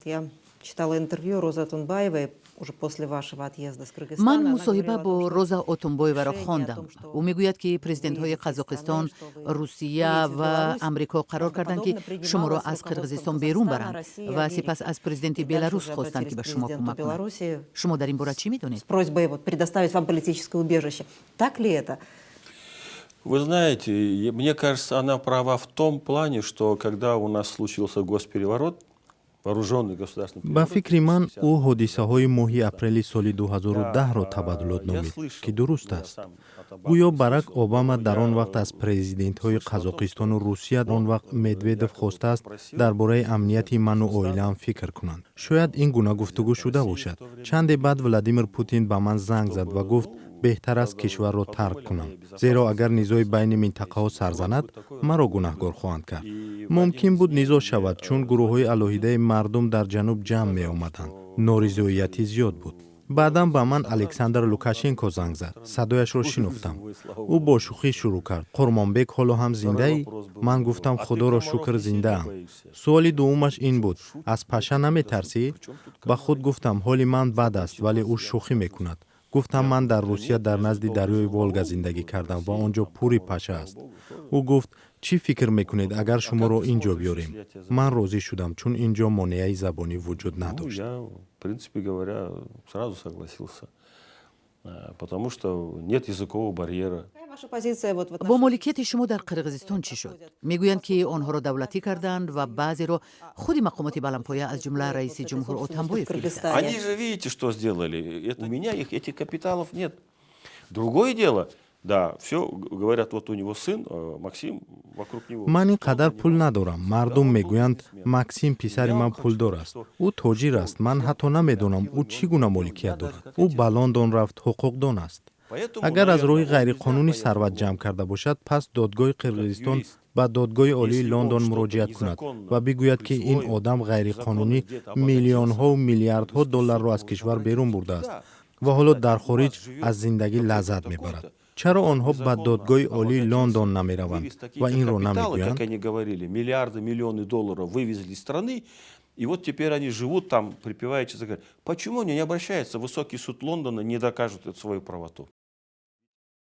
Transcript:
Я читала интервью Розы Отунбаевой уже после вашего отъезда с Кыргызстана. Ман мусоҳиба бо Роза Отунбоеваро хондам. Ӯ мегӯяд, ки президентҳои Қазоқистон, Русия ва Амрико қарор карданд, ки шуморо аз Қирғизистон берун баранд ва сипас аз президенти Беларус хостанд, ки ба шумо кӯмак кунад. Шумо дар ин бора чӣ медонед? С просьбой вот предоставить вам политическое убежище. Так ли это? Вы знаете, мне кажется, она права в том плане, что когда у нас случился госпереворот, вооруженный государственный Ба фикри ман, ӯ ҳодисаҳои моҳи апрели соли 2010-ро табаддулот номид, ки дуруст аст. Гӯё Барак Обама, дар он вақт, аз президентҳои Қазоқистону Русия, он вақт Медведев, хостааст дар бораи амнияти ману оилаам фикр кунанд. Шояд ин гуна гуфтугӯ шуда бошад. Чанде баъд Владимир Путин ба ман занг зад ва гуфт, беҳтар аст кишварро тарк кунам, зеро агар низои байни минтақаҳо сар занад, маро гунаҳгор хоҳанд кард. Мумкин буд низо шавад, чун гурӯҳҳои алоҳидаи мардум дар ҷануб ҷамъ меомаданд, норизоиятӣ зиёд буд. Баъдан ба ман Александр Лукашенко занг зад. Садояшро шинохтам. Ӯ бо шӯхӣ шурӯъ кард: «Қурмонбек, ҳоло ҳам зиндаӣ?» Ман гуфтам: «Худоро шукр, зиндаам». Суоли дуввумаш ин буд: «Аз паша наметарсӣ?» Ба худ гуфтам, ҳоли ман бад аст, вале ӯ шӯхӣ мекунад. Гуфтам, ман дар Русия дар назди дарёи Волга зиндагӣ кардам ва он ҷо пури паша аст. Ӯ гуфт: «Чӣ фикр мекунед, агар шуморо ин ҷо биёрем?» Ман розӣ шудам, чун ин ҷо монеаи забонӣ вуҷуд надошт. В принципе говоря, сразу согласился, потому что нет языкового барьера. Бо моликияти шумо дар Қирғизистон чӣ шуд? Мегӯянд, ки онҳоро давлатӣ карданд ва баъзеро худи мақомоти баландпоя, аз ҷумла раиси ҷумҳур Отамбоев, гирифтанд. Они же, видите, что сделали? У меня их, этих капиталов, нет. Другое дело, да, все говорят, вот у него сын Максим, вокруг него. Ман ин қадар пул надорам. Мардум мегӯянд, Максим, писари ман, пулдор аст, ӯ тоҷир аст. Ман ҳатто намедонам, ӯ чӣ гуна моликият дорад. Ӯ ба Лондон рафт, ҳуқуқдон аст. Агар аз роҳи ғайриқонунӣ сарват ҷамъ карда бошад, пас додгоҳи Қирғизистон ба Додгоҳи Олии Лондон муроҷиат кунад ва бигӯяд, ки ин одам ғайриқонунӣ миллионҳову миллиардҳо долларро аз кишвар берун бурдааст ва ҳоло дар хориҷ аз зиндагӣ лаззат мебарад. Чаро онҳо ба Додгоҳи Олии Лондон намераванд ва инро намегӯянд? Как они говорили, миллиарды, миллионы долларов вывезли из страны, и вот теперь они живут там, припеваючи. Почему они не обращаются в Высокий суд Лондона, не докажут эту свою правоту?